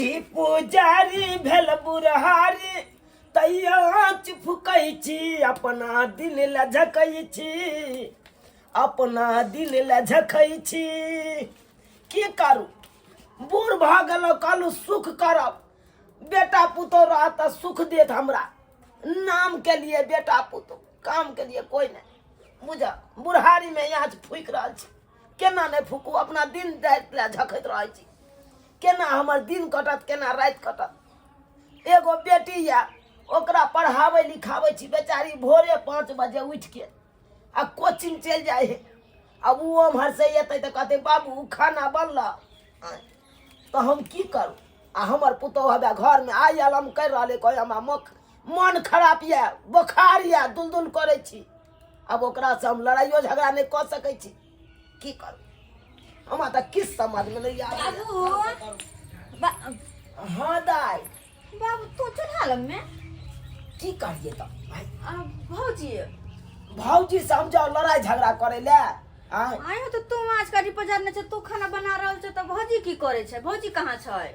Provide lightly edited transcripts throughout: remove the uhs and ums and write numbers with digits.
ई पुजारी भेल बुढ़हारी तैयो आँच फुकै छी, अपना दिल लए झकै छी, अपना दिल लए झकै छी। की करू, बूढ़ भऽ गेलहुँ, कहलहुँ सुख करब, बेटा पुतोह रहत तऽ सुख देत हमरा। नाम के लिए बेटा पुतोह, काम के लिए कोइ नहि। बुझ, बुढ़ारीमे आँच फूकि रहल छी, केना नहि फूकू? अपना दिन राति लए झखैत रहै छी, केना हमर दिन कटत, केना राति कटत। एगो बेटी यऽ, ओकरा पढ़ाबै लिखाबै छी। बेचारी भोरे 5 बजे उठिके आ कोचिंग चलि जाइ है। आब ओ ओम्हरसँ एतै तऽ कहतै, बाबू, खाना बनल? तऽ हम की करू? आ हमर पुतोहु हवे घरमे आइ आलम करि रहलै, कहै हमरा मन खराब यऽ, बोखार यऽ, दुल दुल करै छी। आब ओकरासँ हम लड़ाइयो झगड़ा नहि कऽ सकै छी। की करू, हमरा तऽ किछु समझमे नहि आबैए। बाबू। हाँ दाइ। बाबू, तू चूल्हा लगमे? की करिए तऽ भाइ? आ भौजी? भौजी समझाओ लड़ाइ झगड़ा करै लए आँय? आयो तऽ तू आज काटी पजार नहि छै, तू खाना बना रहल छै, तऽ भौजी की करै छै? भौजी कहाँ छै?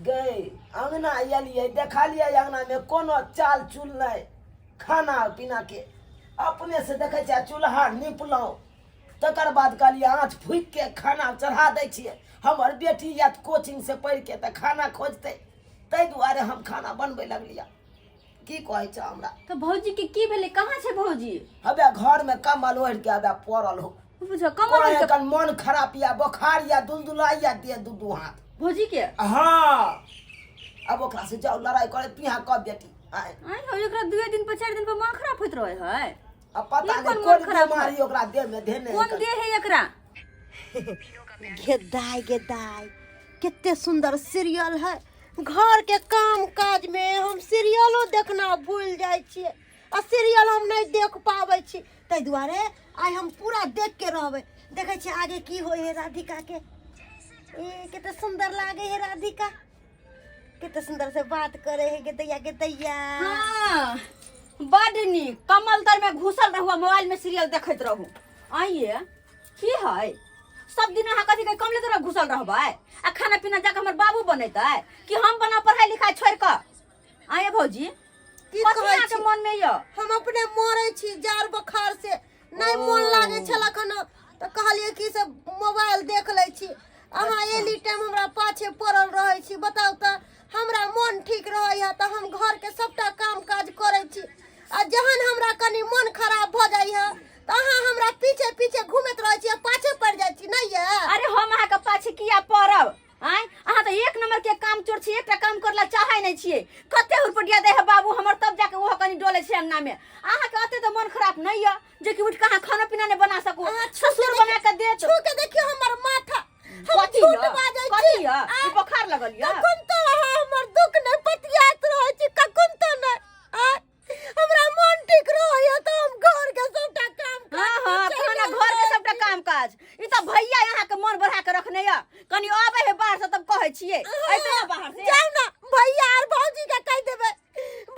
गै, अङ्गना एलियै, देखलियै अङ्गनामे कोनो चाल चूल नहि खाना पीनाके। अपने से देखै छियै, चूल्हा निपलहुँ, तकर बाद कहलियै आँच फूकि के खाना चढ़ा दै छियै। हमर बेटी आयत कोचिंग से पढ़ि के तऽ खाना खोजतै, ताहि दुआरे हम खाना बनबै लगलियै। की कहै छ हमरा? तऽ भौजी के की भेलै? कहाँ छै भौजी? हबे घरमे कम्बल ओढ़ि के हबे पड़ल हो। बुझ कमल ओढ़ि के? एखन मन खराब या, बोखार या, दुलदुलाइ या दे दू दू हाथ। भौजी के? हाँ, अब ओकरा से जाओ लड़ाई करे पिहा कब बेटी आय। आइ हो, एकरा 2 दिन पर 4 दिन पर मन खराब होइत रहे है। अब पता ई नहीं कोन मन कोन खराब बीमारी ओकरा देह में धेने। कोन देह है एकरा? गे दाय, गे दाय, कते सुंदर सीरियल है। घर के काम काज में हम सीरियलो देखना भूल जाइ छियै आ सीरियल हम नहीं देख पाबै छी, ताहि दुआरे आइ हम पूरा देख के रहबै। देखै छियै आगे की होइ है राधिका के। ए, कते सुंदर लागे है राधिका, कते सुंदर से बात करे है। गे दैया, गे दैया। हाँ, बड नीक। कमल तर में घुसल रहू आ मोबाइल में सीरियल देखैत रहू। आइए की है, सब दिन अहाँ कथी के कमले तर में घुसल रहबै आ खाना पीना जाके हमर बाबू बनेतै कि हम बना पढ़ाई लिखाई छोड़ कऽ? आइए भौजी, की कथी कहै अहाँके छी? मन में यऽ? हम अपने मरै छी जार बोखार से, नहि मोन लागै छल एखन तऽ कहलियै कि से मोबाइल देख लै छी। अहाँ एली टाइम हमरा पाछे पड़ल रहै छी। बताउ तऽ, हमरा मोन ठीक रहैए तऽ हम घरके सभटा काम काज करै छी आ जहन हमरा कनि मोन खराब भऽ जाइए तऽ अहाँ हमरा पीछे पीछे घुमैत रहै छी आ पाछे पड़ि जाइ छी, नहि ये? अरे, हम अहाँके पाछे किया पड़ब? आँय, अहाँ तऽ एक नंबर के काम चोर छी, एकटा काम करला चाहै नहि छियै। कते हुरपटिया दै है बाबू हमर, तब जाके ओहो कनि डोले छै अंगना में। अहाँके अते तऽ मन खराब नहि यऽ जे कि उठि कऽ अहाँ खाना पीना नहि बना सकू। अहाँ ससुर बना कऽ देत। छू के देखियौ हमर माथा, हम कथी झूठ यऽ? बाजै कथी छी? यऽ? आँय? ई बोखार लगल यऽ? कखन तो अहाँ हमर दुख नहि पतियाइत रहै छी, कखन तो नहि। आँय? हमरा मन ठीक रहैए तऽ हम घर के सबटा काम काज हाँ, चलि खाना गेल घर के रहै सबटा छी। काम काज। ई तऽ भैया अहाँ के मन बढ़ा के रखने यऽ। कनि आबै है बाहर से तब कहै छियै। ऐते ना बाहर से। जाउ ना, भैया आर भौजी के कहि देबै।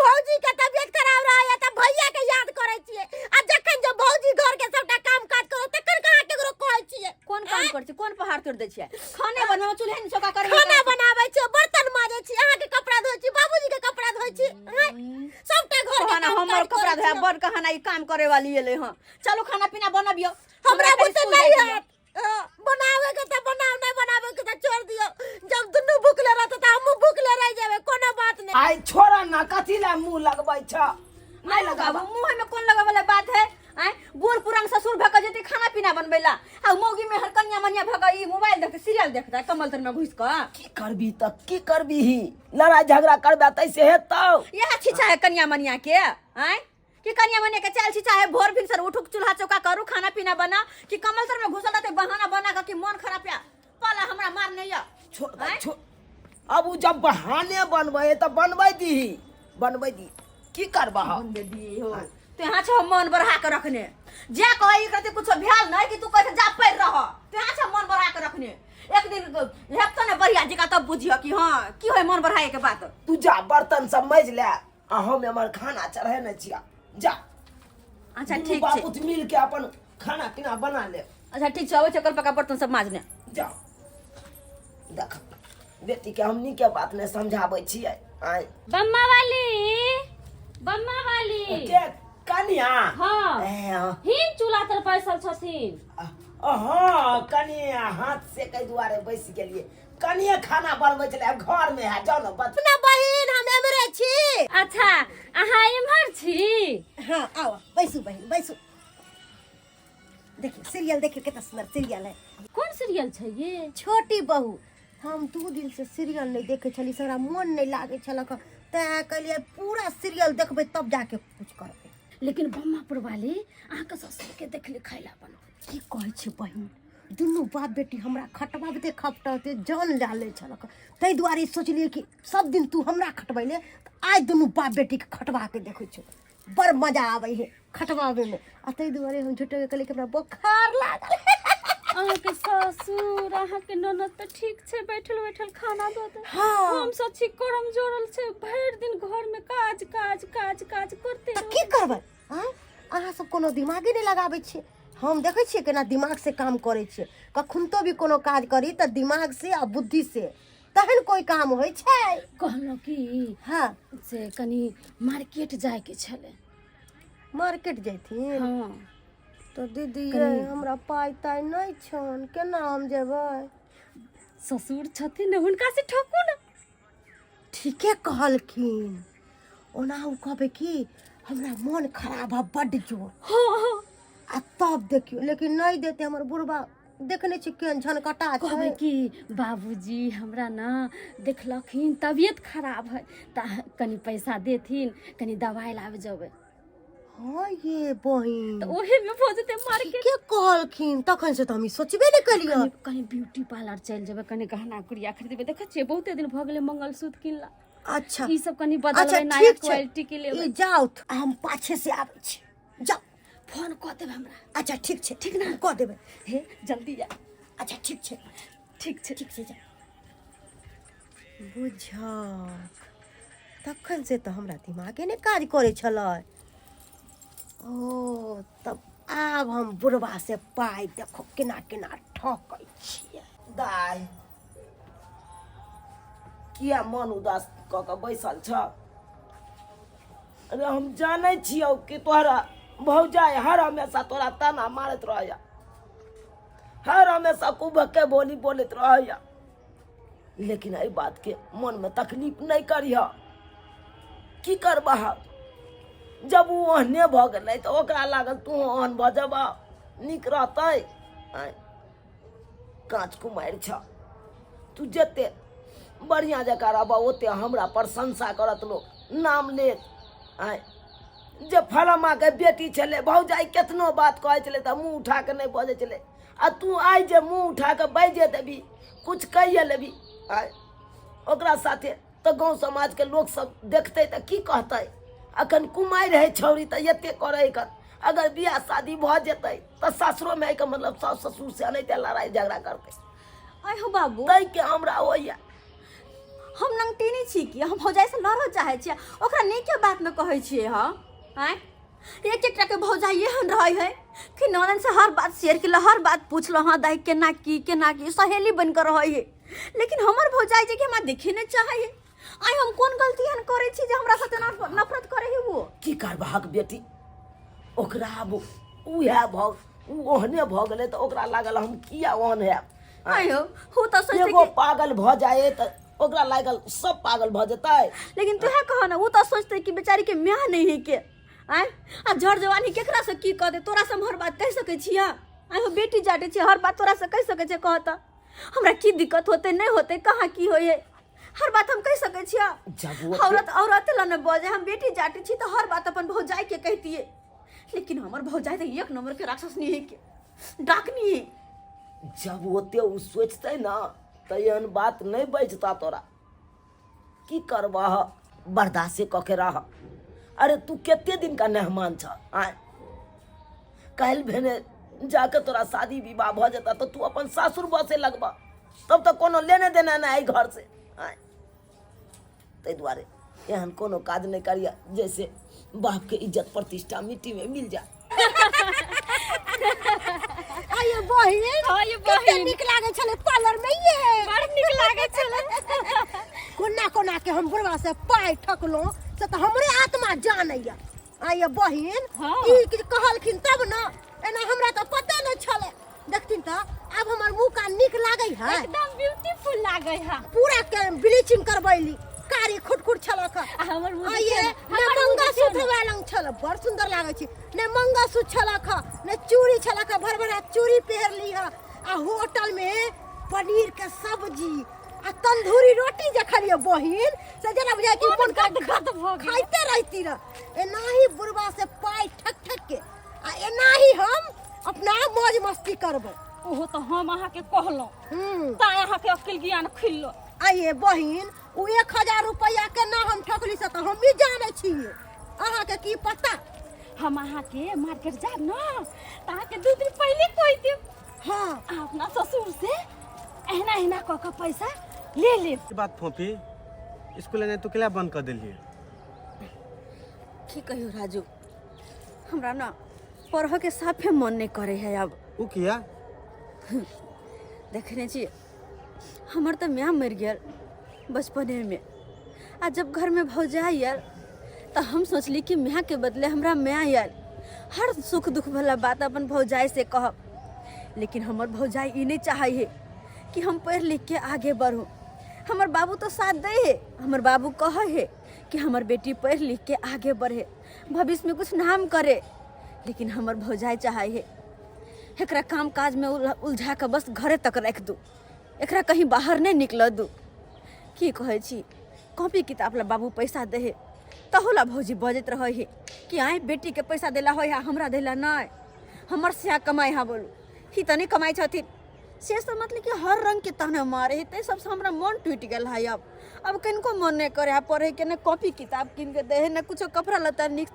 भौजी के तबियत खराब रहैए तऽ भैया के याद करै छियै आ जखन जे भौजी घर के सबटा काम काज करै तखन कहाँ केकरो कहै छियै? कोन काम करै छियै? कोन पहाड़ तोड़ि दै छियै? खाने बनबै, चूल्हे ने चौका करै? खाना बनाबै छियै, बर्तन माजै छी, अहाँके कपड़ा धोइ छी, बाबूजी के कपड़ा धोइ छी। आँय? सबटा घर के खाना काम हमर काज कपड़ा करै धोया छी। बड़ कहाना ई काम करे वाली एलै हँ। चलू, खाना पीना बनबियौ। हमरा कनि बुते स्कूल नहीं जाइके यऽ। हैत। हाँ, बनावे के तऽ बनाउ, नहीं बनावे के तऽ छोड़ दियौ। जब दुनू भूखले रहतै तऽ हमहूँ भूखले रहि जेबै, कोनो बात नहीं। आइ छोड़ ना, कथी लए मुँह लगबै छ? नहीं लगाबू मुँह में। कोन लगावे वाला बात है? आँय, बूढ़ पुरान ससुर भऽ कऽ जेतै खाना पीना बनबै ला आ मौगी में हर कनिया मनिया भऽ कऽ ई मोबाइल देखतै, सीरियल देखतै कमल तर में घुसि कऽ? की करबी तऽ, की करबी? लड़ाई झगड़ा करबे तैसे हेतौ? इएह छिछा है कनिया मनिया के। आँय, कि कनिया मनिया के चाल छिछा है, भोर भिनसर उठू, चूल्हा चौका करू, खाना पीना बना कि कमल तर में घुसल रहतै बहाना बना कऽ कि मन खराब या, पाला हमरा मारने या? छोड़ दे, आँय? छोड़। अब उ जब बहाने बनबै तऽ बनबै दीही, बनबै दी। की करबह? बनबे दी हो तो यहाँ छो मन बढ़ा के रखने। जे कहे एकरा ते कुछो भेल नहीं कि तू कहे जा पड़ रह। तो यहाँ छो मन बढ़ा के रखने। एक दिन हेतौ ने बढ़िया जेका, तब बुझियो कि हाँ, की होय मन बढ़ाए के बात। तू जा, बर्तन सब मजि ले आ हम एमहर खाना चढ़ेने छिया, जा। अच्छा। दुनू ठीक छै। बापूत मिल के अपन खाना पीना बना ले। अच्छा, ठीक छै, अबै छै कल पका बर्तन सब माजने। जा, देख। बेटीके हम नीके बात नहि समझाबै छियै आँय। बम्मा वाली, बम्मा वाली। के कनिया? हाँ। ए, हाँ। हिन चूल्हा तर बैसल छथिन। हँ, कनि हाथ से कै दुआरे बैस गेलियै। कनिए खाना बनबै छलै, आब घरमे है, जाउ ने बच। अपना बहिन, हम एमरे छी। अच्छा, अहाँ एम्हर छी? हाँ, आओ बैसू बहिन, बैसू। देखियौ सीरियल, देखियौ कतना सुंदर सीरियल है। कोन सीरियल छै ये? छोटी बहू। हम 2 दिन से सीरियल नहीं देखे छली, से हमरा मन नहीं लागे छलक, तैं कहलियै पूरा सीरियल देखबै तब जाके कुछ करबै। लेकिन बम्मापुर वाली, अहाँके ससुर के देखली खैला बनबै। की कहै छै बहिन, दुनू बाप बेटी हमरा खटबाबते खपटाते जान लए लै छलक, ताहि दुआरे सोचलियै कि सब दिन तू हमरा खटबैले, तऽ आइ दुनू बाप बेटीके खटबाके देखै छौ। बड़ मजा आबै है खटबाबैमे, आ ताहि दुआरे हम झूठोके कहलियै कि हमरा बोखार लागल। अहाँके ससुर, अहाँके ननद तऽ ठीक छै, बैठल बैठल खाना दऽ दे। हाँ। हम सब छी करम जोड़ल छै, भरि दिन घर में काज काज काज काज करते तऽ की करबै आँय? अहाँ सब कोनो दिमागे नहि लगाबै छियै। हम देखै छियै केना दिमाग से काम करै छियै। कखुनतो भी कोनो काज करी तऽ दिमाग से आ बुद्धि से तहन कोइ काम होइ छै। कहलहुँ कि हाँ। से कनि मार्केट जायके छलै। मार्केट जैथिन? हाँ। तऽ दीदी ये, हमरा पाइ ताइ नहि छनि, केना हम जेबै? ससुर छथिन ने, हुनका से ठकू ने। ठीके कहलखिन। ओना ओ कहबै कि हमरा मोन खराब है बड्ड जोर। हाँ। आ तब देखियौ, लेकिन नहि देते। हमर बुढ़बा देखने छी केहन झनकटा छै। कहबै कि बाबूजी हमरा ने देखलखिन तबियत खराब है, तऽ कनि पैसा देथिन, कनि दवाइ लाबे जेबै। हाँ ये बहिन, तऽ ओहे में भऽ जेतै मार्केट। ठीके कहलखिन, तखन से तऽ हम ई सोचबे नहि केलियै। कनि कनि ब्यूटी पार्लर चलि जेबै, कनि गहना गुड़िया खरीदबै। देखै छियै, बहुते दिन भऽ गेलै मंगलसूत्र किनला। अच्छा। ई सब कनि अच्छा, बदलबै, नया ठीक छै। क्वालिटी के लेबै। ई जाउ, आ हम पाछे से आबै छी, जाउ। फोन कऽ देब हमरा। अच्छा, ठीक छै। ठीक ने? कऽ देबै। हे, जल्दी जा। अच्छा, ठीक छै। ठीक छै। ठीक छै, जा। बुझक, तखन से तऽ हमरा दिमागे नहि काज करै छलै। ओ तब आब हम बुढ़बा से पाइ देखो केना केना ठकै छियै। दाइ, किया मन उदास कऽ कऽ बैसल छ? अरे, हम जानै छियौ कि तोहरा भौजाइ हर हमेशा तोरा ताना मारैत रहैया, हर हमेशा कुबके बोली बोलैत रहैया, लेकिन एहि बातके मनमे तकलीफ नहि करिह। की करबह, जब ओ ओहने भऽ गेलै तऽ ओकरा लागल तू ओहन भऽ जेबह, नीक रहतै। आँय, काँच कुमारि छ तू, जते बढ़िआँ जकाँ रहबह ओते हमरा प्रशंसा करत लोक, नाम लेत। आँय, जे फलामाके बेटी छलै, भौजाइ केतनो बात कहै छलै तऽ मुँह उठा कऽ नहि बजै छलै, आ तू आइ जे मुँह उठा कऽ बाजिए देबही, कुछ कहिए लेबही आँय ओकरा साथे, तऽ गाँव समाजके लोक सब देखतै तऽ की कहतै? अखन कुमारि रहै छौड़ी तऽ एते करै एकर, अगर बियाह शादी भऽ जेतै तऽ सासुरोमे एहिके मतलब सासु ससुर से एनाहिते लड़ाइ झगड़ा करतै। आइ हो बाबू, ताहिके हमरा होइए। हम नंगटीनी छी कि हम भौजाइ से लड़ऽ चाहै छियै? ओकरा नीके बात ने कहै छियै हम। आँय, एक एकटा के भौजाइ एहन रहै है कि ननद से हर बात शेयर केलक, हर बात पुछलक, हँ दाइ केना की केना की, सहेली बनि कऽ रहै है। लेकिन हमर भौजाइ जे कि हमरा देखे नहि चाहै है। आइ हम कोन गलती एहन करै छी जे हमरा साथे नफरत करै है वो? की करबहक बेटी, ओकरा आब उएह भऽ ओ ओहने भऽ गेलै तऽ ओकरा लागल हम किया ओहन हैब। आइयो हो तऽ सोचतै एगो कि पागल भऽ जाए तऽ ओकरा लागल सब पागल भऽ जेतै। लेकिन तुहे कह ने, ओ तऽ सोचतै कि बेचारी के माय नहि है के। आँय, आ जर जवानी केकरा से की कह दे? तोरा से हम हर बात कहि सकै छियै? आँय हो, बेटी जाटे छियै, हर बात तोरा से कहि सकै छियै? कह तऽ, हमरा की दिक्कत होतै, नहि होतै, कहाँ की होइ है, हर बात हम कहि सकै छियै? जब वो औरत औरत ला ने बजे। हम बेटी जाटे छी तऽ हर बात अपन भौजाई के कहतियै, लेकिन हमर भौजाई तऽ एक नंबर के राक्षस नहीं है के डाकनी है। जब ओते ओ सोचतै ना तऽ एहन बात नहि बजता तोरा। की करबह, बर्दाश्ते कऽ के रह। अरे, तू कते दिन का मेहमान छ? आय, काल्हि भेने जाके तोरा शादी विवाह भऽ जेता तऽ तू अपन सासुर बसे लगबह, तब तऽ कोनो लेने देने नहि एहि घर से। आय, ताहि दुआरे एहन कोनो काज नहि करिह जैसे बापके इज्जत प्रतिष्ठा मिट्टी में मिल जाए। आ आइए बहिन। हाँ, ये कते बहिन। नीक लागै छलै पार्लर में ये। बड़ नीक लागै छलै। कोना कोना के हम बुढ़वा से पाइ ठकलहुँ से तऽ हमरे आत्मा जानैया। आइए बहिन। हाँ। ई कि कहलखिन तब न, एना हमरा तऽ पते नहि छलै। देखथिन तऽ आब हमर मुँह कान नीक लागै है? एकदम ब्यूटीफुल लागै है। पूरा के ब्लीचिंग करबैली, कारी खुटखुट छलक। आ हमर मुँह आइए देखियौ ने, ने हमर मुँह देखियौ मंगलसूत्र ने। वएह लंग छल, बड़ सुंदर लागै छै। ने मंगलसूत्र छलक, ने चूड़ी छलक, भरभरा चूड़ी पहिरली ह। आ होटल में पनीर के सब्जी आ तंदूरी रोटी जे खलिए बहिन, से जेना बुझाय कि मन मन गदगद भऽ गेल। खाइते रहती रह। एनाही बुढ़वा से पाइ ठक ठक के आ एनाही हम अपना मौज मस्ती करबै। ओहो तऽ हम अहाँके कहलहुँ ताँ अहाँके अकिल ज्ञान खुललो। आइए बहिन, ओ 1000 रुपैआ केना हम ठकली से तऽ हमही जानै छियै, अहाँके की पता। हम अहाँके मार्केट जायब ने तऽ अहाँके 2 दिन पहिले कहि देब। हाँ। अहाँ अपना ससुर से एहिना एहिना कऽ कऽ पैसा ले लेब। की बात फोफी, स्कूल एनाइ तू केला बंद कऽ देलियै? की कहियो राजू, हमरा ना पढ़ऽ के साफे मन नहीं करे है अब। उ किया? देखने छी हमर तऽ माय मरि गेल बचपने में, आ जब घर में भौजाई आयल तऽ हम सोचली कि माय के बदले हमरा माय आयल, हर सुख दुख वाला बात अपन भौजाई से कहब। लेकिन हमर भौजाई ई नहीं चाहे है कि हम पढ़ लिख के आगे बढ़ू। हमर बाबू तो साथ दे है, हमर बाबू कहे है कि हमर बेटी पढ़ लिख के आगे बढ़े, भविष्य में कुछ नाम करे। लेकिन हमर भौजाई चाहे है एकरा काम काज में उलझा के बस घरे तक रख दू, एकरा कहीं बाहर नहीं निकल दू। की कहै छी, कॉपी किताब ला बाबू पैसा दे है तहु ला भौजी बजैत रहे है कि आय बेटी के पैसा देला होय है, हमरा देला नहीं, हमर सिया कमाई है। बोलू ही तऽ नहीं कमाई छथिन से सब, मतलब कि हर रंग के ताना मारे है। ताहि सबसँ हमरा मन टूटि गेल है। अब कनिको मन नहीं करे है पढ़े के, ने कॉपी किताब कीन के दे है, ने कुछो कपड़ा लत्ता नीक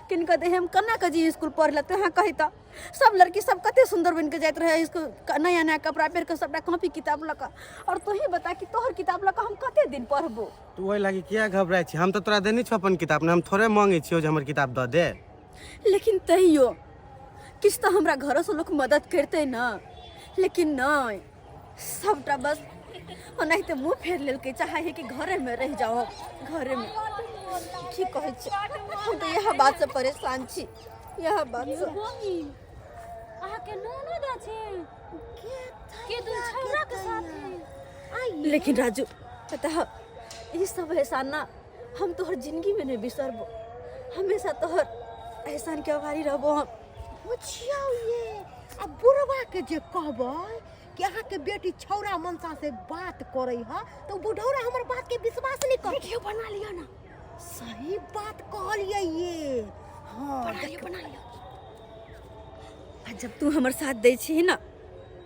कीन के दे है। हम केना के जी स्कूल पढ़ ले? तोहाँ कही तऽ सब लड़की सब कते सुंदर बन के जाइत रहे स्कूल, नया नया कपड़ा पहिर के, सबटा कॉपी किताब लऽ कऽ। और तोही बता कि तोहर किताब लऽ कऽ हम कते दिन पढ़बो? तू ओहि लागी किया घबराइ छी? हम तऽ तोरा देने छौ अपन किताब ने, हम थोड़े मांगै छियौ जे हमर किताब दऽ दे। लेकिन तैयो किछु तऽ हमरा घरोसँ लोक मदद करतै ने, लेकिन नहि, सबटा बस ओनाहिते मुँह फेर लेलकै, चाहै है कि घरेमे रहि जाओ घरेमे। की कहै छी, हम तऽ इएह बातसँ परेशान छी, इएह बातसँ। बहिन, अहाँके ननद छै के दू छौड़ा के साथे। लेकिन राजू पता है, ई सब एहसान ना हम तोहर जिंदगी में नहीं बिसरबो, हमेशा तोहर एहसान के आभारी रहबो हम। बुझियौ ये, आ बुढ़वा के जे कहबै कि अहाँके बेटी छौड़ा मनसा से बात करै ह तऽ बुढ़ौरा हमर बात के विश्वास नहीं कर। वीडियो बना लिअ ना। सही बात कहलियै ये। हाँ, बना लिअ, बना लिअ। आ जब तू हमर साथ दै छी ना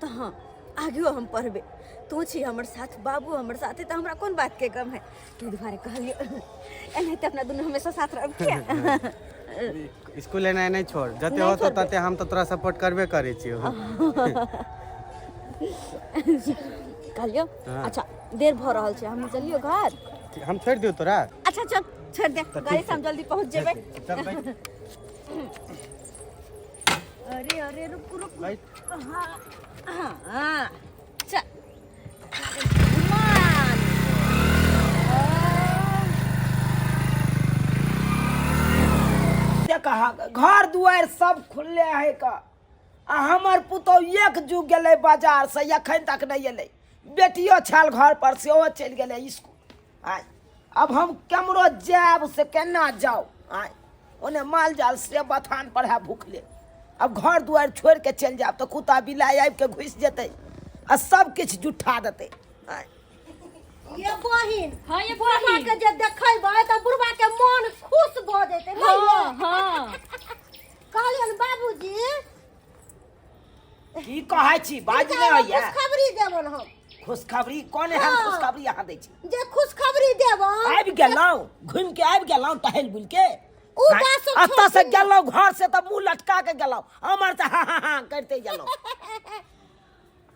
तऽ हाँ आगेओ हम पढ़बे। तू छी हमर साथ, बाबू हमर साथ है, तऽ हमरा कोन बात के गम है? ताहि दुआरे कहलियै एनाहिते अपना दुनू हमेशा साथ रहब। किया स्कूल एनाइ नहि छोड़, जते नहि होतो छोड़बै। तते हम तऽ तोरा सपोर्ट करबे करै छियौ। कहलियौ। हाँ। अच्छा देर भऽ रहल छै, हम चलियौ घर। हम छोड़ि दियौ तोरा? अच्छा चल छोड़ि दे, तऽ ठीक गाड़ी से हम छै। जल्दी पहुँच जेबै। चल बैठ। अरे अरे रुक रुक। बैठ। हाँ हाँ चल। घुमा। कहा घर दुआरि सब खुलले है का, आ हमर पुतहु एक जुग गेलै बाजार से, एखन तक नहि एलै। बेटियो छल घर पर, सेहो चलि गेलै स्कूल। आय अब हम केम्हरो जायब से केना जाउ? आय ओने माल जाल से बथान पर है भूखले। अब घर दुआरि छोड़ि के चलि जायब तऽ कुत्ता बिलाइ आबि के घुसि जेतै आ सब किछु जुठा देतै। आय ये बहिन। हाँ, ये बुढ़वा बहिन। के जे देखेबै तऽ बुढ़वा के मन खुश भऽ जेतै। नहि हाँ, ये? हाँ। कहलियनि बाबूजी। की कहै छी, बाज नहि होइया। खुशखबरी देबन हम। खुशखबरी कोन एहन? हाँ। खुशखबरी अहाँ दै छी जे खुशखबरी देबन। आबि गेलहुँ घुमि के, आबि गेलहुँ टहलि बुलि के। उ बात सब एतऽ से छोड़ू। गेलहुँ घर से तऽ मुँह लटका के गेलहुँ, हमर तऽ हा हा हा करिते गेलहुँ।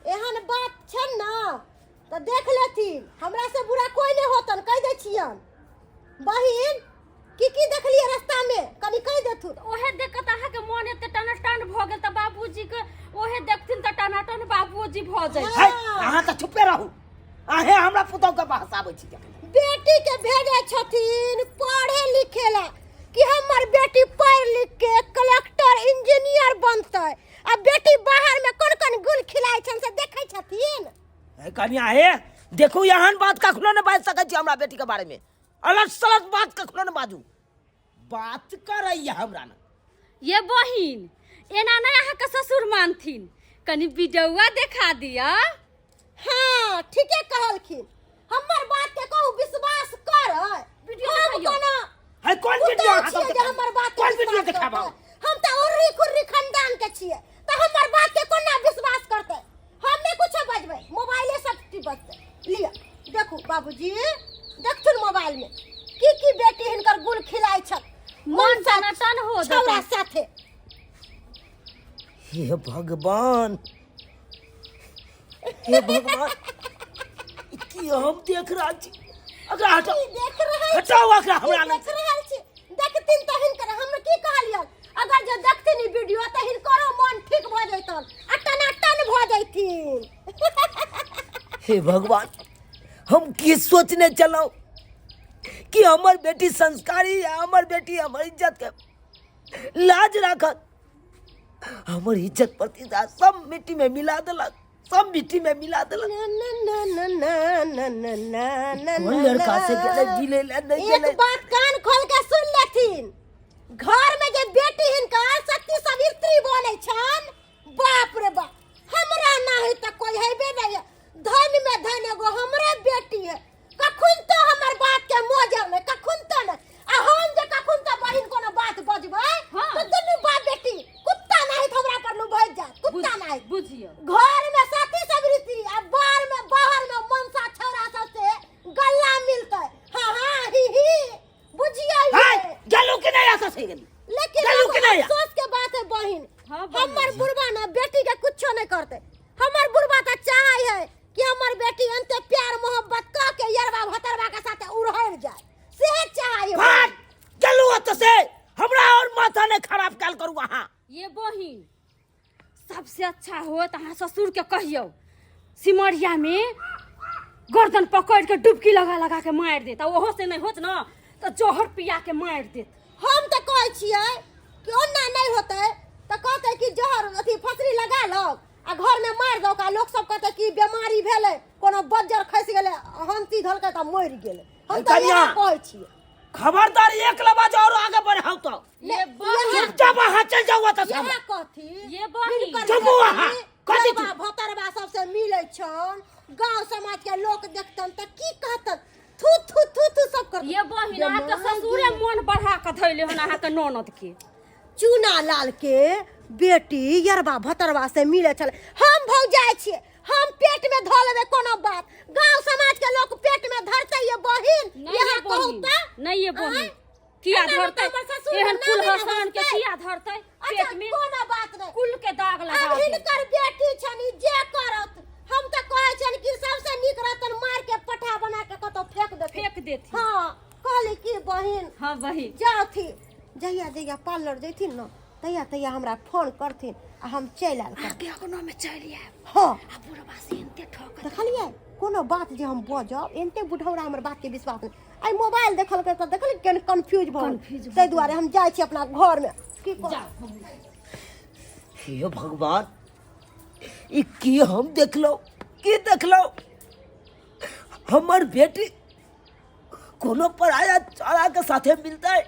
एहन बात छै ने तऽ देख लेथिन, हमरा से बुरा कोई नहीं होतन, कहि दै छियन बहिन। की की देखलिए रास्ता में कनी कहि देथुन। ओहे देख के तऽ अहाँके मन एते टनाटन भऽ गेल तऽ बाबूजी के ओहे देखथिन तऽ टनाटन बाबूजी भऽ जाय। है, अहाँ तऽ चुपे रहू, अहें हमरा पुतहु के बहसाबै छी जखन। बेटी के भेजै छथिन पढ़े लिखे ला कि हमर बेटी पढ़ लिख के कलेक्टर इंजीनियर बनतै, आ बेटी बाहर में कोन कोन गुल खिलाइ छन से देखै छथिन। हे कनिया, हे देखू, एहन बात कखनो नहि बाजि सकै छी हमरा बेटी के बारे में, अलट सलट बात कखनो नहि बाजू। बात करैया हमरा ने। ये बहिन, एना नहीं अहाँके ससुर मानथिन, कनी वीडियोआ देखा दिया। हाँ ठीके कहलखिन, हमर बात के कहू विश्वास कर। वीडियो हम देखाइयो। कोना है कोन पुतहु वीडियो अहाँ छियै सब जे हमर बात के कोन वीडियो विश्वास देखाबा? करतै? हम तऽ उर्री खुर्री खानदान के छियै, तऽ हमर बात के कोना विश्वास करतै? हम नहि कुछो बजबै, मोबाइले सब चीज बजतै। लिअ देखू बाबूजी, देखथुन मोबाइल में की की बेटी हिनकर गुल खिलाइ छल। मन टनाटन हो छौड़ा जेतै। साथे। हे भगवान, हे भगवान, ई की हम देख रहल छी? एकरा हटाउ। की देख रहल छी? हटाउ एकरा हमरा की लग। देख रहल छी? देखथिन तऽ हिनकर हम की कहलियन, अगर जे देखथिन ई वीडियो तऽ हिनकरो मन ठीक भऽ जैतन आ टनाटन भऽ जैथिन। हे भगवान, हम की सोचने चलौ कि हमर बेटी संस्कारी है, हमर बेटी हमर इज्जत के लाज राखत, हमर इज्जत प्रतिष्ठा सब मिट्टी में मिला देलक, सब मिट्टी में मिला देलक। ना ना ना ना ना ना ना ना। कोन लड़का से गेलै मिले ला नहीं एक गेलै? बात कान खोल के सुन लेथिन, घर में जे बेटी हिनकर सती सावित्री बनै छन, बाप रे बाप, हमरा ना है त कोई हेबे नहीं है। धन में धन एगो हमरे बेटी है, कखन तो हमर बात के मोजर नहीं, कखन तो नहीं। आ हम जे कखन तो बहिन कोनो बात बजबै हाँ। तो दुनू बाप बेटी कुत्ता नहीं त हमरा पर लुभाइ जात, कुत्ता नहीं। बुझियो घर में सती सावित्री आ बाहर में, बाहर में मनसा छौड़ा सब से गल्ला मिलतै। हाँ हाँ ही ही, बुझियो हाय ये। गेलू कि नहीं? ऐसा सही गेली लेकिन गेलू एगो कि नहीं? अफसोस के बात है बहिन, हाँ, बहिन। हमर बुढ़बा ना बेटी के कुछो नहीं करते। हमर बुढ़बा तो चाहे है कि हमर बेटी अंते प्यार मोहब्बत क के यरवा भतरवा के साथे उड़हर जाए, से चाहे है। भाग गेलू ओतऽ से, हमरा और माथा नहीं खराब कैल करू अहाँ। ये बहिन, सबसे अच्छा हो तऽ अहाँ ससुर के कहियौ सिमरिया में गर्दन पकड़ के डुबकी लगा लगा के मारि देत, आ ओहो से नहीं होत न तऽ जहर पिया के मारि देत। हम तऽ कहै छियै कि ओना नहीं होतै तऽ कहतै कि जहर अथी फसरी लगा लो आ घर में मारि दौ, आ लोक सब कहतै कि बीमारी भेलै, कोनो बज्जर खसि गेलै, हंसी धलकै तऽ मरि गेलै। हम तऽ कनिया। इएह कहै छियै। खबरदार एक लबाज और आगे बढ़ाओ तो ये बहिन, चुपचाप अहाँ चलि जाउ ओतऽ से। इएह कहथिन ये बहिन। हिनकर चुप हो अहाँ। कथी बेटी भतरवा सबसे मिलै छन, गांव समाज के लोक देखतन तऽ की कहतन? थू थू थू थू सब करतन। ये बहिन, अहाँके ससुरे मन बढ़ा के धैले हन अहाँके ननद के। चूना लाल के बेटी यरबा भतरवा से मिले छल। हम भौजाइ छियै, हम पेट में धऽ लेबै कोनो बात, गांव समाज के लोक पेट में धरतै ये बहिन? नहीं इएह ये कहू बहिन, तऽ नहीं ये बहिन, आँय? किया एना धरतै हमर ससुर एहन नामे कुल ने हसान के? हँसतै। किया धरतै अच्छा पेट में? कोनो बात नहीं, कुल के दाग लगा अब दे। हिनकर बेटी छनि, जे करत। हम तऽ कहै छियनि कि सबसे नीक रहतन मार के पठा बना के कतौ फेंक देथिन। फेंक देथिन। हाँ कहली कि बहिन। हाँ बहिन। जाथि, जहिया जहिया पार्लर जैथिन न तहिया तहिया हमरा फोन करथिन आ हम चलि आयल करब। अहाँके अगनो में चलि आयब। हाँ। आ बुढ़बा से एनते ठक देखलियै, कोनो बात जे हम बजब एनते बुढ़ौरा हमर बात के विश्वास नहि। आइ मोबाइल देखलकै तऽ देखली केहन कन्फ्यूज भऽ गेल। Confuse भऽ ताहि दुआरे हम जाइ छी अपना घरमे। की कहब? जाउ। हे भगवान, ई की हम देखलहुँ, की देखलहुँ? हमर बेटी कोनो पराया छौड़ा के साथे मिलतै?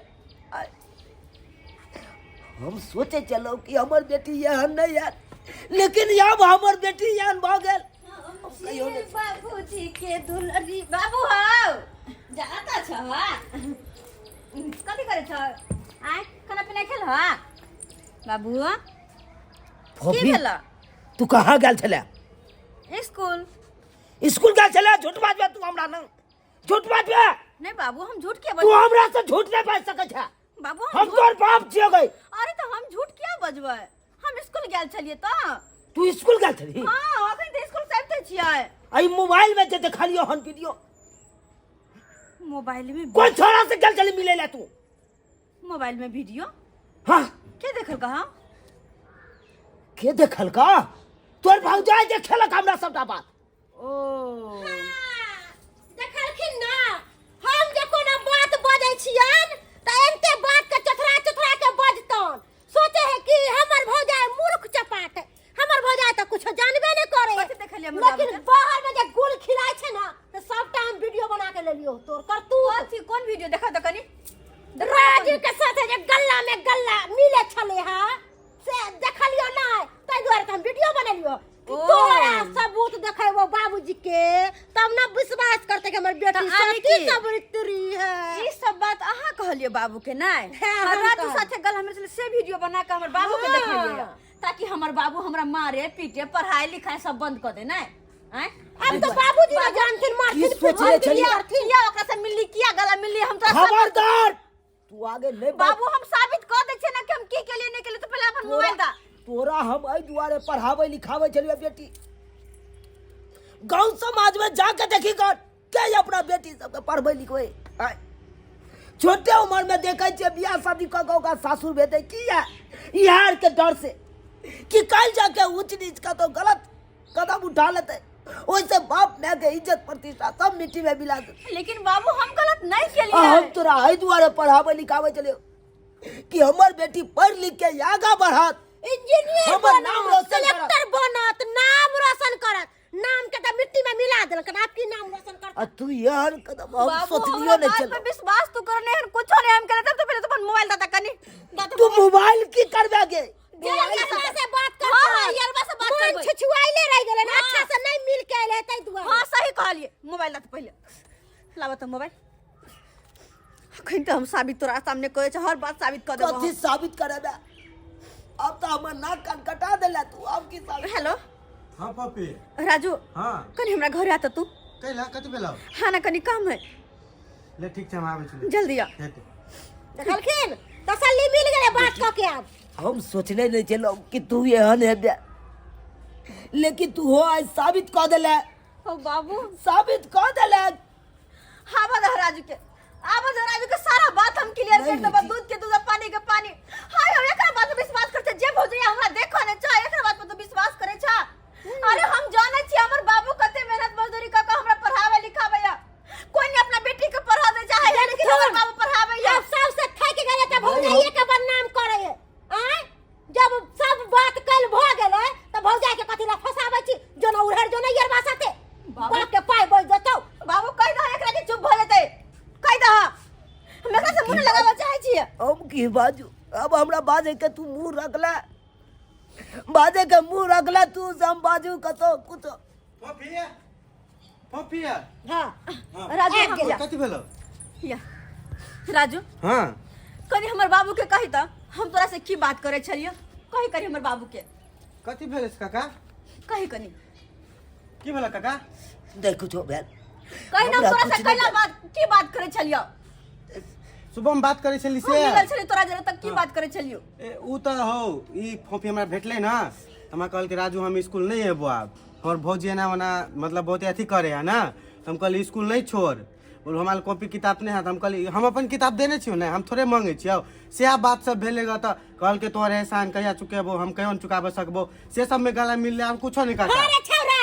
हम सोचे चलो कि हमर बेटी एहन नहीं यार, लेकिन अब हमर बेटी एहन भऽ गेल, हम कहियो नहि। बाबूजी के दुलरी बाबू हौ, जाता छ कथी करे छ? आय खाना पीना खेल ह बाबू? की फोफी, भेल? तू कहाँ गेल छले? स्कूल। स्कूल गेल छले? झूठ बाजबे तू हमरा न, झूठ बाजबे। नहीं बाबू, हम झूठ के तू बजबै? हमरा से झूठ नहीं बाज सकै छै बाबू, हम झूठ तोर बाप छियै गई। अरे तो हम झूठ किया बजबै? हम स्कूल गेल छलियै तऽ। तू स्कूल गेल छली? हाँ, अखन तऽ स्कूल से आबिते छियै। आई मोबाइल में जे देखलियो हन वीडियो? मोबाइल में कोन छोरा से गेल छली मिले ला तू? मोबाइल में वीडियो हाँ के देखल कहा के देखल का तोर भौजाई देखेलक हमरा सबटा बात ओ देखलखिन ना हम जे कोनो बात बजै छियन तऽ एनते बात के चोथरा चोथरा के बजतन सोचे है कि हमर भौजाई मूर्ख चपाट है हमर भौजाई तऽ कुछो जानबे नहीं करे कथी देखलियै हमर लेकिन बाबूके? बाहर में जे गुल खिलाय छै ना तऽ सबटा हम वीडियो बना के लेलियो तोर करतूत कथी कोन वीडियो देखा तऽ कनी राजू के साथे जे गल्ला में गल्ला मिले छले हा से देखलियो नहीं ताहि दुआरे तऽ हम वीडियो बनेलियो ओ। तोरा सबूत देखेबो बाबूजी के तब ना विश्वास करते कि हमर बेटी तऽ आने सती की? सावित्री है ई सब बात अहाँ कहलियै बाबू के नहि हाँ, आ हम राजू कहलियै। साथे गल हमरे छलै से वीडियो बना के हमर बाबू के हाँ। देखेलियै ताकि हमर बाबू हमरा मारे पीटे पढ़ाई लिखाई सब बंद कऽ दे नहि आँय? अब तो बाबूजी ना जानथिन की मारथिन सोचले पिटथिन, छलियै? मारथिन। किया ओकरा से मिलली किया गला मिलली हम तोरा सब- खबरदार तू आगे नहीं बढ़ बाबू हम साबित कऽ दै छियै ने कि हम की केलियै नहि केलियै तऽ पहिले अपन मोबाइल दा तोरा हम एहि दुआरे पढ़ाबै लिखाबै छलियै बेटी गांव समाज में जाके देखी गन के अपना बेटी सबके पढ़बै लिखबै आँय। छोटे उम्र में देखै छियै बियाह शादी कऽ के ओकरा सासुर भेजै किया इहार के डर से कि कल जाके ऊंच नीच का तो गलत कदम उठा लेते ओहिसे बाप माय के इज्जत प्रतिष्ठा सब मिट्टी में मिला देते लेकिन बाबू हम गलत नहीं आ केलियै हम तोरा एहि दुआरे पढ़ाबै लिखाबै छलियै कि हमर बेटी पढ़ लिख के आगा बढ़त इंजीनियर हमर नाम बनत रोशन करत। कलेक्टर बनत नाम रोशन करत नाम के तऽ मिट्टी में मिला देलक आब की नाम रोशन करत आ तू एहन कदम हम बाबू सोचलियो हमरा नहीं बात छल पर विश्वास तू कर नहीं कुछो नहीं हम केले तब तो पहले तो अपन मोबाइल दाता कनी दाता तू मोबाइल की करबे गे मोबाइल से बात कर हाँ, हाँ, यरबा से बात करबै। छुछुआइले रह गेलै ना अच्छा से नहीं मिल के अइले ताहि दुआरे हाँ सही कहलिए मोबाइल दाता पहले लाबा तो मोबाइल अखन तऽ हम साबित तोरा सामने कहै छै हर बात साबित कऽ देबो कथी साबित करबे अब तो हमर नाक कान कटा देला तू अब की साबित हेलो हाँ पप्पी राजू हाँ कनी हमरा घरे आता तू कैला कथी भेलौ हाँ ना कनी काम है ले ठीक छै हम आबै छी जल्दी आ हेतै देखलखिन तसल्ली मिल गेलै बात कऽ के आब हम सोचने नहीं छलहुँ कि तू एहन हेबे लेकिन तू हो आज साबित कऽ देले ओ बाबू साबित कऽ देले आवा दह राजू के आवा दह राजू के सारा बात हम क्लियर कर देब दूध के दूध और पानी के पानी हाय हम एकरा बात पर विश्वास करते जे भौजैया हमरा देखो ने चाहे एकरा बात पर तो विश्वास करे छा अरे हम जाने छी हमर बाबू कते मेहनत मजदूरी क के हमरा पढ़ावे लिखावे या कोई नहीं अपना बेटी के पढ़ा दे चाहे लेकिन हमर बाबू पढ़ावे या जब सबसे थाकि गेलै तऽ भौजाइए के बदनाम करै है आँय जब सब बात कल भऽ गेलै तऽ भौजाई के कथी लए फसाबै छी जो ना उड़हर जो ना यरबा साथे बाबू। बाप के पाय बच जेतौ बाबू कह दह एकरा के चुप भ जेतै कह दह हम एकरा से मुंह नहीं लगावे चाहे छी हम की बाजू अब हमरा बाजे के तू मुंह रखला बाजे के मुंह रखला तू से हम बाजू कतो कुछो पप्पी पप्पी हाँ राजू आबि हम गेल। जा। कथी भेलौ या राजू हाँ कनी हमर बाबू के कही त हम तोरा से की बात करे छलियो कही कनी हमर बाबू के कथी भेल काका कही कनी की भेल काका नहीं कुछो भेल कही ना हम हमरा तोरा से कुछ नहीं कैला बात की बात करे छलियो सुबह में बात करै छली हम से मिलल छलियो तोरा जरे तक की बात करे छलियो ए ऊ तऽ हौ ई फोफी हमरा भेटलै ना तऽ हमरा कहलकै राजू हम स्कूल नहि एबो आब हमर भौजी एना ओना मतलब बहुते अथी करे है ना तऽ हम कहली स्कूल नहि छोड़ बोल हमारा कॉपी किताब नहि है तऽ हम कहली हम अपन किताब देने छियौ ने हम थोड़े मांगै छियौ सएह बात सब भेलै ग तऽ कहलकै तोहर एहसान कहिया चुकेबो हम कहियो नहि चुकाबऽ सकबो से सबमे गला मिललै आब कुछो नहि काका अरे छौरा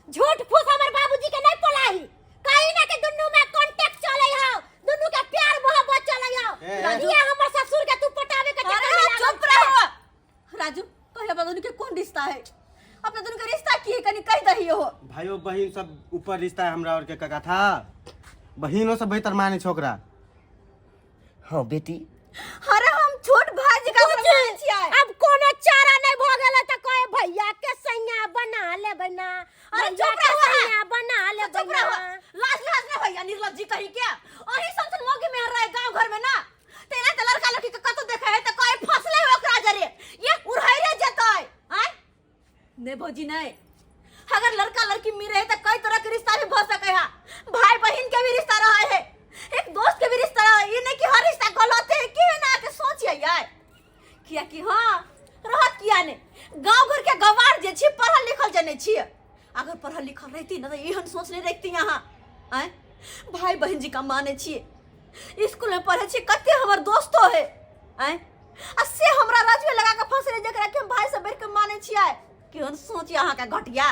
झूठ फूस हमर बाबूजी के नहीं पोलाही कहीं ना के दुन्नू में कांटेक्ट चले हो दुन्नू के प्यार मोहब्बत चले हो ए, ए। ये हमर ससुर के तू पटावे के अरे चक्कर में लागल चुप रहो राजू कहे अपना दोनों के कौन रिश्ता है अपना दोनों के रिश्ता की है कनी कह दही हो भाइयो बहिन सब ऊपर रिश्ता है हमरा और के काका था बहिनो सब बेहतर माने छोकरा हाँ बेटी अरे हम छोट भाई जी का कुछ छियै अब कोनो चारा नहीं भ गेलै त कहे भैया के सैया बना लेबै ना अरे भैया चुप के रहो सैया बना लेबै चुप रहो ना लाज लाज ना भैया निर्लज्ज जी कहीं क्या अही सब मौके में रहे गांव घर में ना तेरा त लड़का लड़की के कतौ देखे है त कहे फसले हो ओकरा जरे ये उड़ाइले जेतै आय नहीं भौजी नहीं अगर लड़का लड़की मिल रहे तो कई तरह के रिश्ता भी भ सके है भाई बहन के भी रिश्ता रहे है एक दोस्त के भी रिश्ता रहे ये नहीं कि हर रिश्ता गलत है कि है ना के सोचिए यार किया कि हाँ रहत किया ने गांव घर के गवार जे छी पढ़ल लिखल जे नहीं छी अगर पढ़ल लिखल रहती ना तो एहन सोच नहीं रखती यहाँ आय भाई बहन जी का माने छी स्कूल में पढ़े छी कते हमर दोस्तो है आँय आ से हमरा राजुए लगा के फंसले जकरा के हम भाई से बढ़ के मानै छियै। केहन सोच यऽ अहाँके घटिया,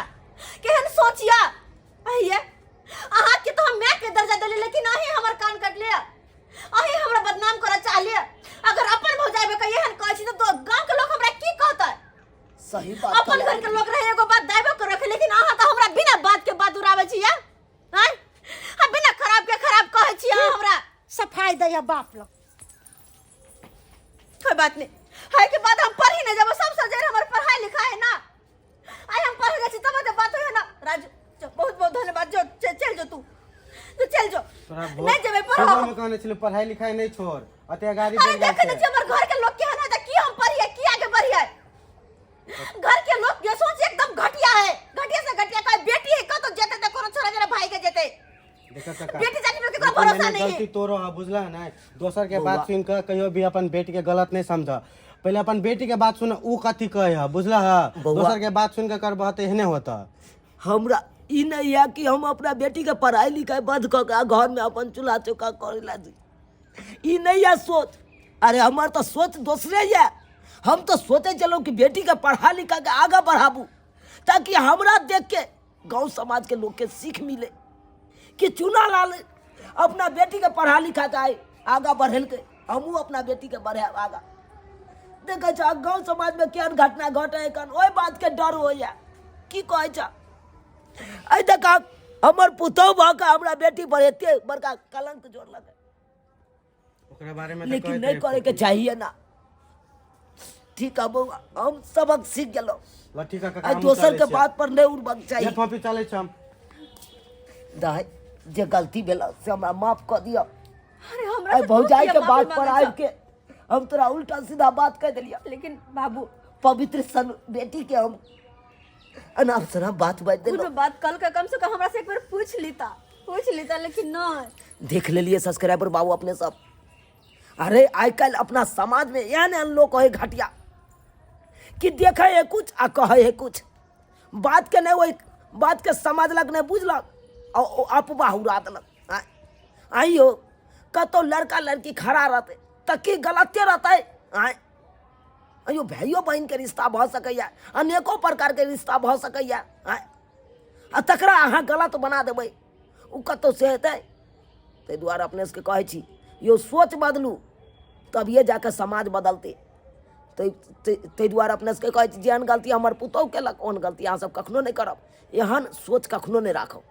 केहन सोच यऽ। अहिये अहाँके तऽ हम माय के दर्जा देली, लेकिन अहीं हमर कान कटलियै, अहीं हमरा बदनाम करऽ चाहलियै। अगर अपन भौजाई के एहन कहै छी तऽ गाँव के लोग हमरा की कहतै? सही बात अपन घर के लोग रहे एगो बात दाइबो के रखे, लेकिन अहाँ तऽ हमरा बिना बात के बात उड़ाबै छियै। आँय आ बिना खराब के खराब कहै छियै अहाँ हमरा। सफाई दैया बाप लग। कोई बात नहीं है के बाद हम पढ़ी नहीं जब सब सजर हमर पढ़ाई लिखाई है ना, आई हम पढ़ जाइ छी तब तो बात होय ना। राजू जो, बहुत बहुत धन्यवाद, जो चल जो तू, तू चल जो। तोरा नहीं जेबै पढ़ो। सुबह में कहने छलियै पढ़ाई लिखाई नहीं छोड़, अते गाड़ी अरे देल जाइ देखे नहीं छै। छी हमर घर के लोग केहन है, त की हम पढ़िए की आगे बढ़िए। घर के लोग के सोच एकदम घटिया है, घटिया से घटिया। कोई बेटी है कतो जेते त कोनो छोरा जरा भाई के जेते। देखा काका, बेटी जाति में केकरो लेकिन भरोसा मैंने नहीं है। गलती तोरो है बुझला ना, दोसर के बात सुन के कहियो भी अपन बेटी के गलत नहीं समझ। पहले अपन बेटी के बात सुन, ऊ कथी कहे है बुझला है। बौआ। दोसर के बात सुन के करबह त एहने होता। हमरा ई नहीं है कि हम अपना बेटी के पढ़ाई लिखाई बंद कऽ के घर में अपन चूल्हा चौका करे ला दी, ई नहीं है सोच। अरे हमार तो सोच दोसरे है, हम तो सोचे चलो कि बेटी के पढ़ा लिखा के आगा बढ़ाबू ताकि हमरा देख के गांव समाज के लोग के सीख मिले कि चूना लाल अपना बेटी के पढ़ा लिखा के आए आगा बढ़ेल के, हमहूँ अपना बेटी के बढ़ायब आगा। देखै छ गांव समाज में केहन घटना घटे कन ओहि बात के डर होइए। की कहै छ एहि देख हमर पुतहु भऽ के हमरा बेटी पर एते बड़का कलंक जोड़लक। ओकरा बारे में तऽ लेकिन कहैत नहीं रहै करे के फोफी। चाहिए ना। ठीक है बौआ, हम सबक सीख गेलहुँ। ल ठीक है काका, आ हमहूँ दोसर चलै के छियै। बात पर नहीं उड़बाक चाही। ये फोफी चलै छी हम। दाइ जे गलती भेल से हमरा माफ कऽ दिअ। अरे हमरा आइ से भौजाई तू के किया बात माफी पर मांगै आबि के हम तोरा उल्टा सीधा बात कह देलियऽ। लेकिन बाबू पवित्र सन बेटी के हम अनाप शनाप बात बाजि कोनो देलहुँ। बात कल के कम से कम हमरा से एक बार पूछ लीता, पूछ लीता, लेकिन नहीं। देख लेलिए सब्सक्राइबर बाबू अपने सब। अरे आइ काल्हि अपना समाज में एहन एहन लोग है घटिया कि देखे है कुछ आ कहे है कुछ, बात के नहीं वही बात के समझलक नहीं बुझलक आ ओ अफवाह उड़ा देलक। आइयो कतौ लड़का लड़की खड़ा रहते तऽ की गलते रहते? आँय आइयो भाइयो बहिन के रिश्ता भऽ सकैया, अनेको प्रकार के रिश्ता भऽ सकैया। आँय आ तकरा अहाँ गलत बना देबै ओ कतौ से हेतै? ताहि दुआरे अपने सबके कहै छी यौ सोच बदलू तभिए जाके समाज बदलतै। ताहि दुआरे अपने सबके कहै छी जेहन गलती हमर पुतहु केलक ओहन गलती अहाँ सब कखनो नहि करब, एहन सोच कखनो नहि राखब।